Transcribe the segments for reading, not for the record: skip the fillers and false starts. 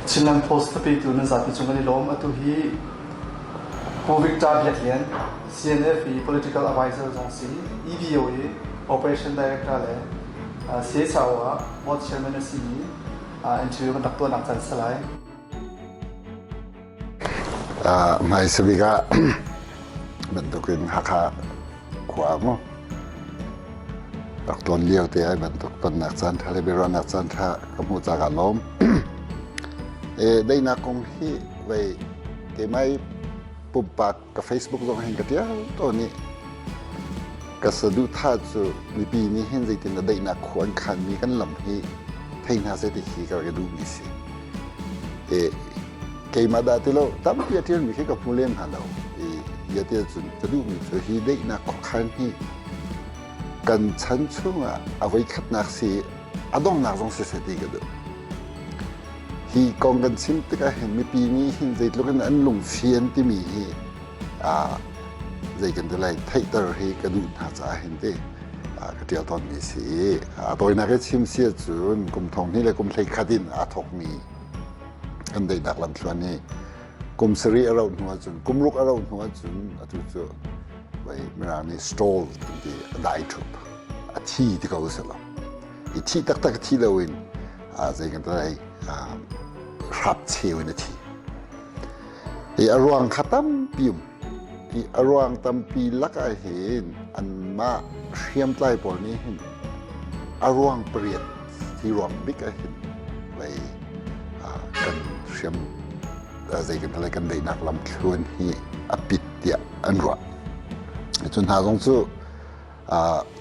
Chinland Post thapetu nan zapi cung kan i lawm. Atu hi Pu Victor Biak Lian, CNF i Political Advisor zong si, EVO i Operation Director le CHRO ah Board Chairman a simi interview kan rak tuahnak caan si lai. Hmaisabik ah bantukin Hakha khua mu rak tlawn lio te ai bantuk tonnak caan ṭha le biaruahnak caan ṭha ka hmuh ca kaa lawm. E daihnak kong hi vei keimai pumpak ka Facebook zong hin ka ṭial tawn i ka saduhthah cu mipi nih hin zeitin dah daihnak khua an khanmi kan lam hi thei hna seh ti khi ka rak i duhmi si. E keimah dah ti lo tampi a ṭialmi khi ka hmu lem hna lo. I ia ti ahcun ka duhmi cu hi daihnak khuakhan hi kan chan chungah a voikhatnak si a donghnak zong siseh ti ka duh. Hi kong kan chim tikah hin mipi nih hin zeitluk in an lungfian timi hi zei kan ti lai theihter hi ka duh hna caah hin ti ka ṭial tawnmi si i a tawinak i chim si ahcun kum thong hnih le kum 11 in aa thawkmi kan daihnak lamthluan hi kum sarih a rauh hnu ahcun kum ruk a rauh hnu ahcun atu cu vei mirang nih stall an ti a dai ṭhup a thi ti ko si lo i thi taktak thi loin zei kan ti lai hrap cheu in a thi i a ruang kha tampi um i a ruang tampi lakah hin anmah hriamtlai pawl nih hin a ruang pariat hi ruang bik ah hin vei kan hriam zei kan lai kan daihnak lamthluan hi a pit tiah an ruah. Cu hna zong cu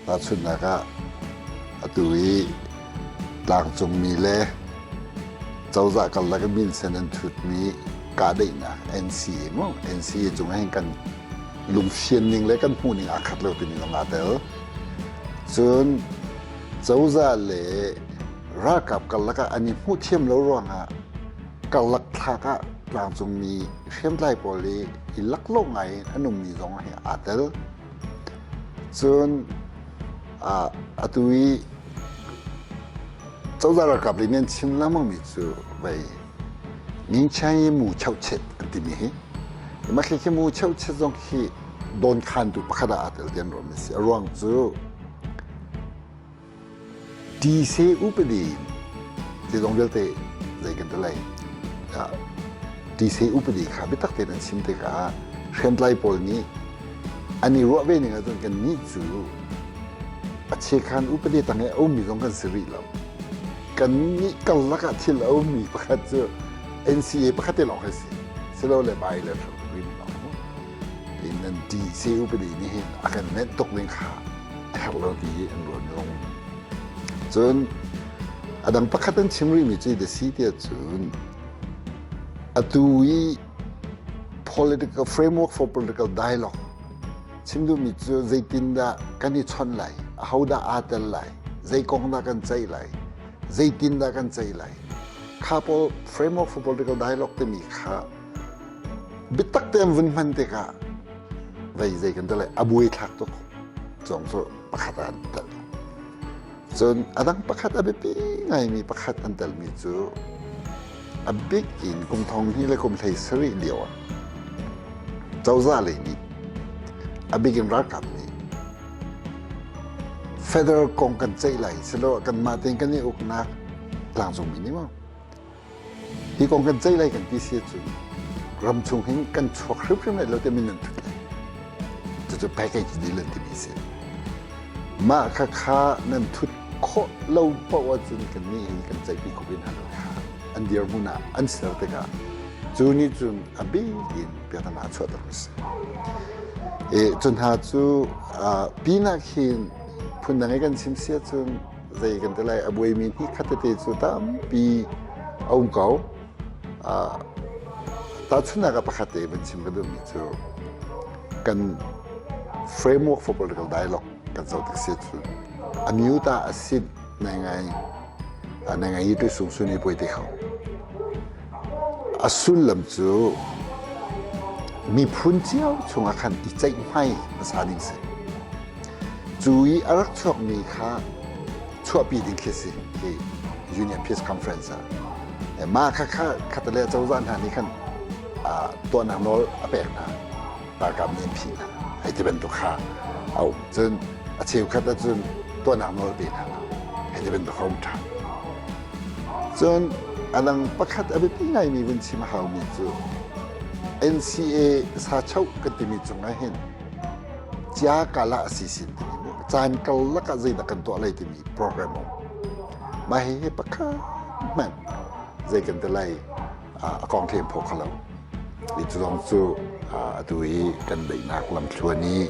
Tahchunhnak ah atu i tlangcungmi le cozah karlak i minsen an thutmi kahdaihnak NCA mu NCA cung ah hin kan lungfian ning le kan hmuh ning aa khat lo timi zong aa tel. Cun cozah le ralkap karlak ah an i hmuh thiam lo ruangah karlak thlak ah tlangcungmi hriamtlai pawl i i laklawh ngai in an ummi zong hi aa tel. Cun atu i cozah ralkap lei nih an chim lengmangmi cu vei Ngingchai mu cheuchet an timi hi mah khi mu cheuchet zong khi dawnkhantu pakhat ah aa tel ti an ruahmi a si. A ruang cu Tise upadi zeizong vialte zei kan ti lai. Tise upadi kha biatak tein an chim tikah hriamtlai pawl nih an i ruah ve ning ahcun kannih cu a chekhan upadi tang i a ummi zong kan si rih lo. Kannih karlak ah thil a ummi pakhat cu NCA pakhat te lawng hi si. Silole bilateral agreement lawng. In nan tise upadi nih hin a kan nenh tuk ding kha a herh lo ti hi an ruat nung. Cun a dang pakhat an chim rihmi cu the si tiah cun atu i political framework for political dialogue chim duhmi cu zeitindah kan i chawnh lai, ahodah aa tel lai, zei kong dah kan ceih lai, zeitindah kan ceih lai. Kha pawl framework for political dialogue timi kha biatak te an vun hman tikah vei zei kan ti lai a buai thlak tuk cong cu pakhat ah an tel cun a dang pakhat a biapi ngaimi pakhat an telmi cu a bik in kum thong hnih le kum 17 lio ah cozah lei nih a bik in ralkap nih federal kong kan ceih lai silo kanmah tein kan i uknak tlangcungmi nih maw Hi kong kan ceih lai kan ti si ahcun ramchung hin kan chuak hrimhrim lai lo ti min nan thut lai. Cucu package deal an timi si. Mah khakha nan thut khawh lo paoh ahcun kannih hi kan ceihpi kho ve hna lo kha an dirhmun ah an ser tikah cu nih cun a bik in biaknak a chuahter a si. E, cu hna cu pinak hin phundang i kan chim si ahcun zei kan ti lai a buaimi hnih khat tete cu tampi a um ko. Tahchunhnak ah pakhat te van chim ka duhmi cu kan framework for political dialogue kan zoh tik si cu a mute ah a sit nai ngai nai ngai i tu sung sun i puai te kho. A sullam cu miphun cio chungah khan i ceihmai hmasa ding si. Cu i a rak chuakmi kha chuahpi ding khi si hi Union Peace Conference ah. Mah kha kha khatale cozah hna nih khan tuahnak nawl a pek hna. Ralkap nih an phih hna. Hei ti bantuk kha a um. Cun a cheukhat ahcun tuahnak nawl pe hna lo. Hei ti bantuk a um ṭhan. Cun a dang pakhat a biapi ngaimi vun chim a haumi cu NCA sachoh kan timi cungah hin cia kala a si sin timi mu caan karlak ah zeidah kan tuah lai timi program um. Mah hihi pakhat hmanh zei kan ti lai a kong thlem phaw kho lo. I cu zong cu atu i kan daihnak lamthluan i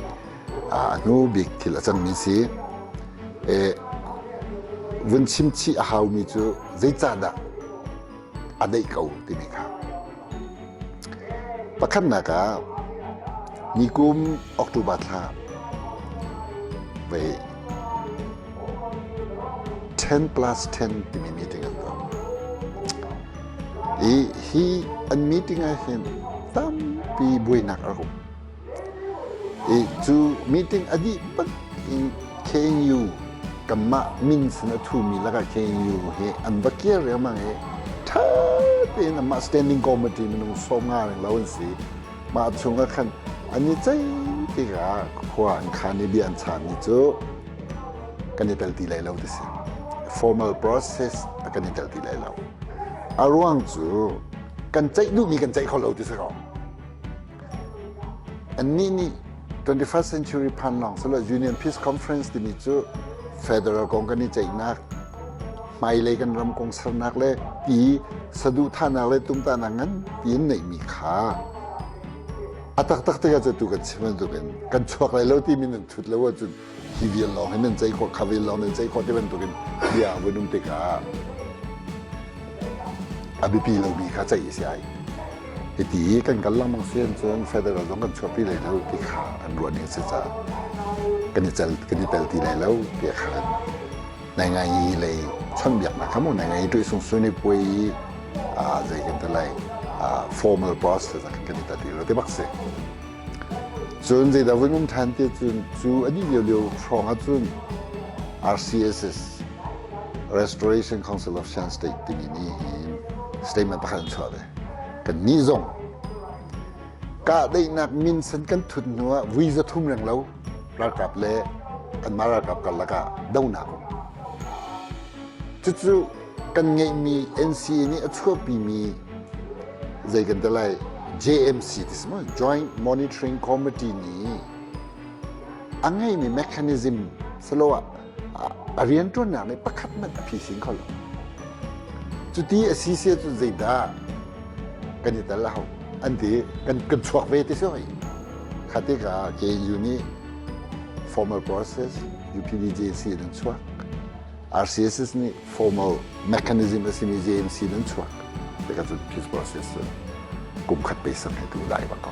a hnu bik thil a cangmi si. E, vun chim chih a haumi cu zeicahdah a daih ko timi kha. Pakhatnak ah nikum October thla vei 10 plus 10 timi meeting an tuah. I hi an meeting ah hin tampi buainak a rak um. I cu meeting a dih bak in KNU kanmah min sin a thumi lakah KNU hi an va kir riangmang i ṭha tein anmah standing committee minung 50 reng lo an si. Mah chungah khan an i ceih tikah khua an khan i bia an chahmi cu kan i tel ti lai lo ti si. Formal process a kan i tel ti lai lo. A ruang cu kan ceih duhmi kan ceih kho lo ti si ko. Annih nih 21st century phan lawng silo Union Peace Conference timi cu federal kong kan i ceihnak, hmailei kan ram kong sernak le ti saduhthahnak le tumtahnak ngan tiin neihmi kha a taktak tikah cu tu kan chim bantukin kan chuak lai lo timi nan thut lo ahcun hi vial lawng hi nan ceih khawh kha vial lawng nan ceih khawh ti bantukin bia a vun um tikah a biapi lomi kha ceih a si ai. Hiti i kan kal lengmang si cun federal zong kan chuahpi lai lo ti kha an ruah ning si caah kan i cal kan i tel ti lai lo ti khan nai ngai lei chawnhbiaknak kha mu nai ngai tuih sung suni puai i zei kan ti lai formal process kan i tel ti lo ti bak si. Cun zeidah vun um ṭhan ti cun cu a dih lio lio hrawng ah cun RCSS Restoration Council of Shan State timi nih hin statement pakhat an chuah ve. Kannih zong kahdaihnak minsen kan thut hnu ah vui 300 reng lo ralkap le anmah ralkap karlak ah donak um. Cucu kan ngeihmi NCA nih a chuahpimi zei kan ti lai JMC ti si maw Joint Monitoring Committee nih a ngeihmi mechanism silo ah a rianṭuannak nih pakhat hmanh a phisin kho lo. Cuti a si si ahcun zeidah kan i tel a hau an ti kan kan chuak ve ti si hoi. Kha tikah KNU nih formal process UPDJC in an chuak. RCSS nih formal mechanism a simi JMC nan chuak tikah cun peace process cu kum khat pe sang he tu dai bak ko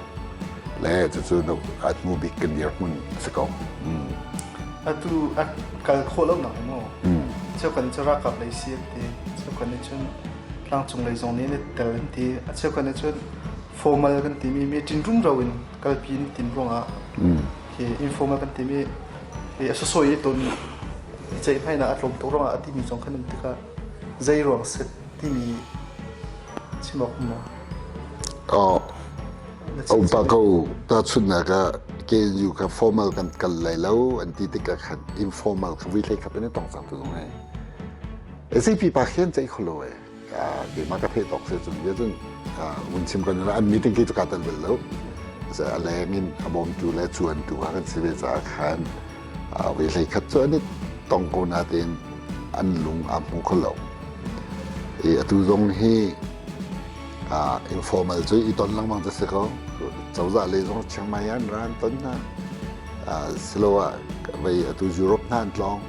le cucu a hnu bik kan dirhmun a si ko. Atu a kal khawh lo nak maw? Cheu kan cu ralkap lei si an ti. Cheu kan nih cun tlangcung lei zong nih an tel an ti. A cheu kan nih cun formal kan timi meeting rumro in kalpi in tim ruangah khi informal kan timi a sawsoi i ton i ceihmainak a tlawm tuk ruangah a timi zong kan um tikah zei ruang set timi chim awk um maw? Oh, pa ko tahchunhnak ah KNU kha formal kan kal lai lo an ti tikah khan informal kha vui hlei khat an i tong cang tu zong he. SAP pa khian ceih kho lo e. Keimah ka theih tawk si cun bia cun vun chim kan an meeting khi cu kaa tel bal lo. A leng in a bawmtu le cuantu kha kan si ve caah khan voi hlei khat cu an i tong ko natein an lung aa hmu kho lo. I atu zong hi informal cu i ton lengmang cu si ko. Cozah lei zong Chiang Mai an ra an ton hna. Siloah vei atu Europe hna an tlawng.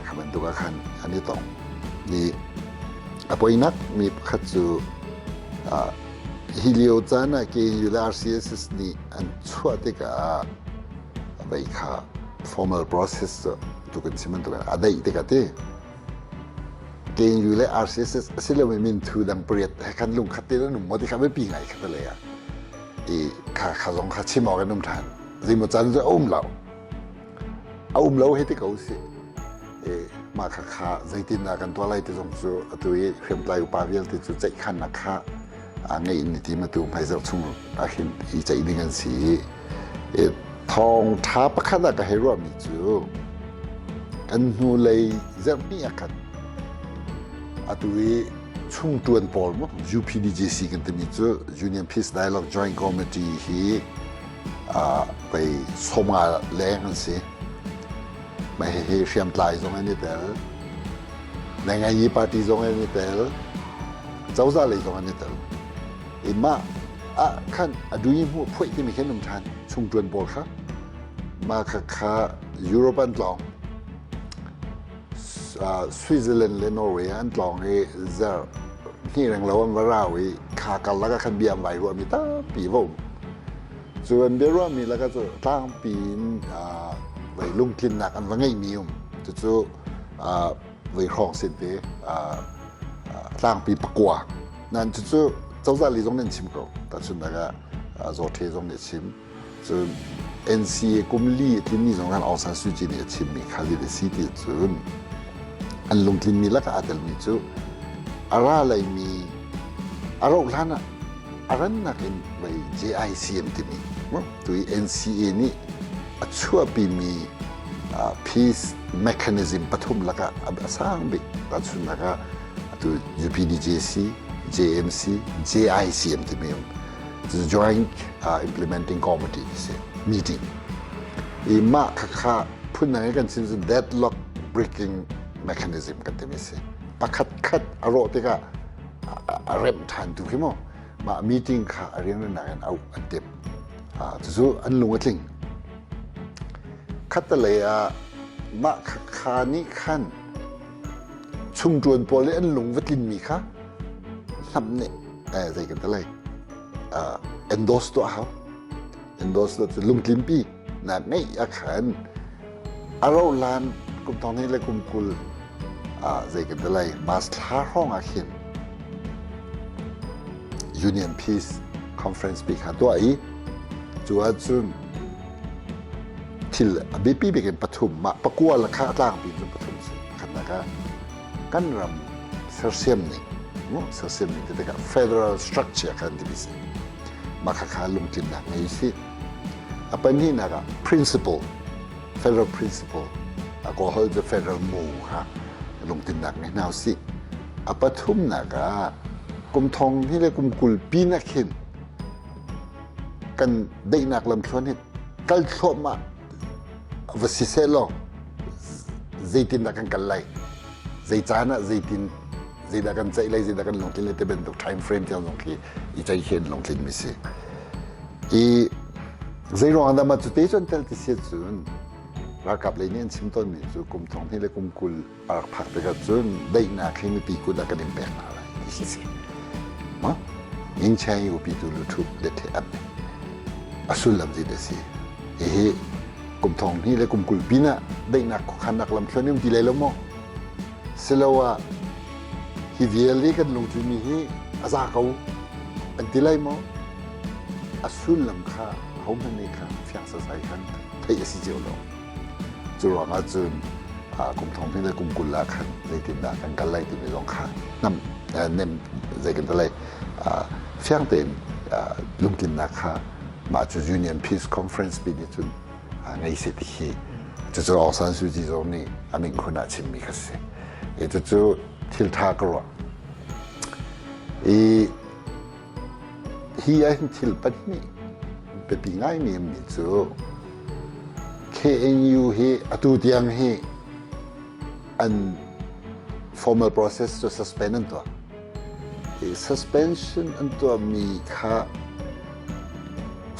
Kha bantuk ah khan an i tong. I a poinak mi pakhat cu hi lio caan ah KNU le RCSS nih an chuah tikah vei kha formal process cu tu kan chim bantuk a daih tikah ti KNU le RCSS a si lomi minthu dang pariat he khan lungkhat tein an um maw ti kha biapi ngai kha te ah i kha kha zong kha chim awk an um ṭhan zeimaw caan cu a um lo a um lo hei ti ko sih. Mah khakha zeitindah kan tuah lai ti zong cu atu i hriamtlai upa vialte cu ceihkhannak kha ngeih in i tim. Atu hmaizarh chung ahhin i ceih ding an si i thawngṭha pakhat ah ka hei ruahmi cu kan hnulei zarhhnih ah khan atu i chungṭuan pawl mu UPDJC kan timi cu Union Peace Dialogue Joint Committee hi pei 50 leng an si. Mah hihi hriamtlai zong an i tel, Nainganyi party zong an i tel, cozah lei zong an i tel. I mah ah khan a dui hmuh phuaih timi khin um ṭhan chungṭuan pawl kha mah kha kha Europe an tlawng, Switzerland le Norway an tlawng i zer hnih reng lo an va rau i kha karlak ah khan bia an vai ruahmi tampi va um. Cu an biaruahmi lakah cu tlangpi in vei lungtlinnak an va ngeihmi um. Cucu vei hrawng sin te tlangpi pakua. Nan cucu cozah li zong nih an chim ko. Tahchunhnak ah Zawṭhe zong nih a chim. Cun NCA kum li a tlinmi zong khan Aung San Suu Kyi nih a chimmi kha zei a si ti cun an lungtlinmi lakah aa telmi cu a ra leimi a rauh hlan ah a rannak in vei JICM timi tu i NCA nih a chuahpimi peace mechanism pathum lakah a sang bik tahchunhnak ah atu UPDJC, JMC, JICM timi um Joint Implementing Committee si meeting i mah khakha phundang kan chim cu deadlock breaking mechanism kan timi si. Pakhat khat a rawh tikah a remh ṭhan tu khi maw mah meeting kha a rianrannak in auh an timh. Cucu an lung a tling. Khattelei ah mah kha nih khan chungṭuan pawl i an lung va tlinmi kha hnamh nih zei kan ti lai, endorse tuah hau. Endorse tuah cu lungtlinpi nak ngeih ah khan a rauhhlan kum thong hnih le kum 20 zei kan ti lai, March thla hrawng ah khin Union Peace Conference pi kha tuah i cu ahcun thil a biapi bik in pathum, mah pakua le kha a tlangpi cun pathum si. Pakhatnak ah kan ram sersiam ning, sersiam ning ti tikah federal structure kha an timi si. Mah khakha lungtlinnak ngei si. A pahnihnak ah principle, federal principle, a kawlholh cu federal mu kha lungtlinnak ngei hna usih. A pathumnak ah kum thong hnih le kum 20 pin ah khin kan daihnak lamthluan hi kal thluahmah va si seh law zeitindah kan kal lai, zei caan ah zeitin zeidah kan ceih lai, zeidah kan lungtlin lai ti bantuk time frame tiang zong khi i ceih khi an lungtlin mi si. I zei ruang dah mah cu te cun tel ti si cun ralkap lei nih an chim tawnmi cu kum thong hnih le kum 20 a rak phak tikah cun daihnak hi mipi kut ah kan in pek hna lai ti si si. Ma Ngingcheng i upi tu lu thu le the ap a sullam zei dah si? Hihi kum thong hnih le kum 20 pin ah daihnak khuakhannak lam thluan um ti lai lo maw? Siloah hi vial i kan lungtlinmi hi a za ko an ti lai maw? A sullam kha ahohmanh nih khan fiang sasai khan theih a si cio lo. Cu ruangah cun kum thong hnih le kum 20 ah khan zeitindah kan kal lai timi zong kha nam nem zei kan ti lai, fiang tein lungtlinnak kha mah cu Union Peace Conference pi nih cun ngei seh ti khi cucu Aung San Suu Kyi zong nih a min khun ah chimmi kha si. I cucu thil tha ka ruah. I hi ahhin thil pahnih biapi ngaimi mi cu KNU hi atu tiang hi an formal process cu suspend an tuah. I suspension an tuahmi kha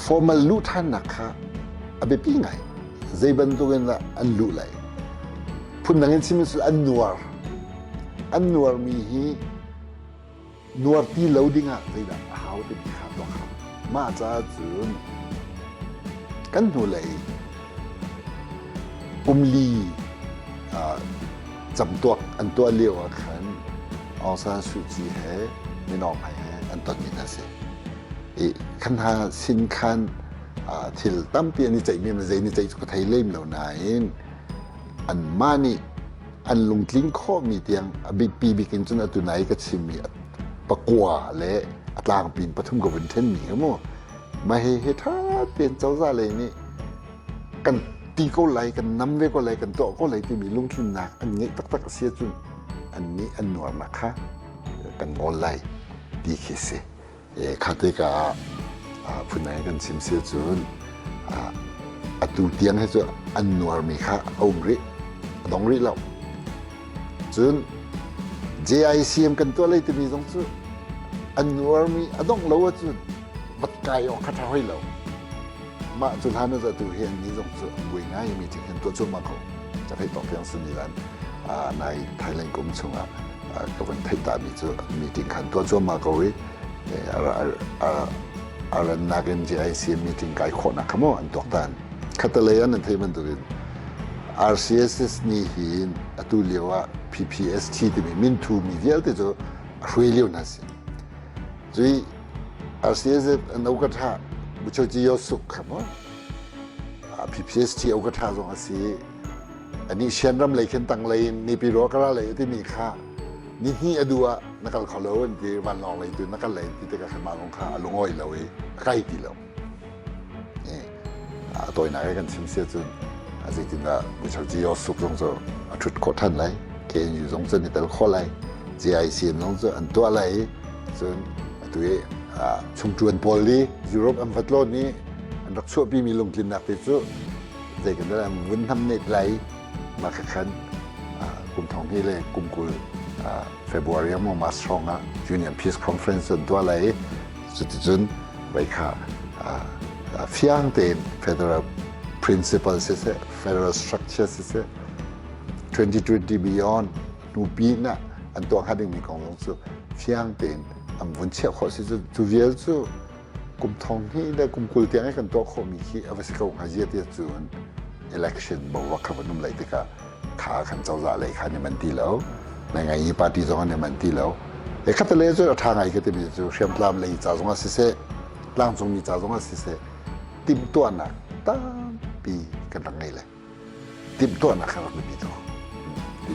formal luh ṭhannak kha a biapi ngai. Zei bantuk in dah an luh lai? Phundang in chim cu an nuar. An nuarmi hi nuar ti lo dingah zeidah a hau timi kha tuak hau. Mah caah cun kan hnulei kum li camtuak an tuah lio ah khan Aung San Suu Kyi he Min Aung Hlaing he an tonmi hna si. I khan hna sin khan thil tampi an i ceihmi zei ni ceih cu ka thei lem lo nain anmah nih. An lungtling khawhmi tiang a biapi bik in cun atu nai ka chimmi pakua le a tlangpi in pathum ka vun ṭhenmi kha mu. Mah hihi ṭha tein cozah lei nih kan ti ko lai, kan nam ve ko lai, kan tuah ko lai timi lungtlinnak an ngeih taktak a si ahcun annih an nuarnak kha kan ngawl lai ti khi si. Kha te ka ah phunai kan chim si ahcun atu tiang hi cu an nuarmi kha a um rih, a dong rih lo. Cun JICM kan tuah lei timi zong cu an nuarmi a dongh lo ahcun vat kai awk kha ṭha hoi lo. Mah cu hlan ah atu hi annih zong cu an buai ngai mi thing hin tuah cuahmah ko. Ca theih tawk tiang simi lan nai Thailand kum chungah ka van theih ta mi cu meeting khan tuah cuahmah ko i a rannak in JIC meeting kai khawhnak kha maw an tuaktan. Khatalei an thei bantukin RCSS nih hin atu lio ah PPST timi minthu mi vialte cu a hruai lio hna si. Cui RCSS an okatha Buchoji Yosuk kha maw PPST okatha zong a si. Ani Shan ram lei khin tang lei in Nipi kara lei timi kha ni hnih a duh ah na kal kho lo an ti vanlawng lei tu na kal lei ti tikah khan mah lawng kha a lungawi lo i a kai ti lo. A tawinak i kan chim si ahcun zeitindah Buchoji Yosuk zong cu a ṭhut khawh ṭhan lai, KNU zong cu an i tel khawh lai, JICM zong cu an tuah lai i cun atu i chungṭuan pawl i Europe an va tlawn i an rak chuahpimi lungtlinnak te cu zei kan an vun hnamnet lai mah kha khan kum thong hnih le kum 20 February maw March hrawng ah Union Peace Conference an tuah lai i cuticun vei kha fiang tein federal principle siseh federal structure siseh 2020 beyond hnupi na an tuah hnga dingmi kong zong cu fiang tein an vun chiah khawh si cu cu vial cu kum thong hnih le kum 20 tiang i kan tuah khawhmi khi a va si ko hnga zia ti cun election boruak kha van um lai tikah kha kan cozah lei kha an i man ti lo nai ngai i party zong an i man ti lo e khatale cu a ṭha ngai ka timi cu hriamtlam lei ca zong ah siseh tlangcungmi ca zong ah siseh timhtuahnak tampi kan rak ngei le timhtuahnak kha rak biapi tuk.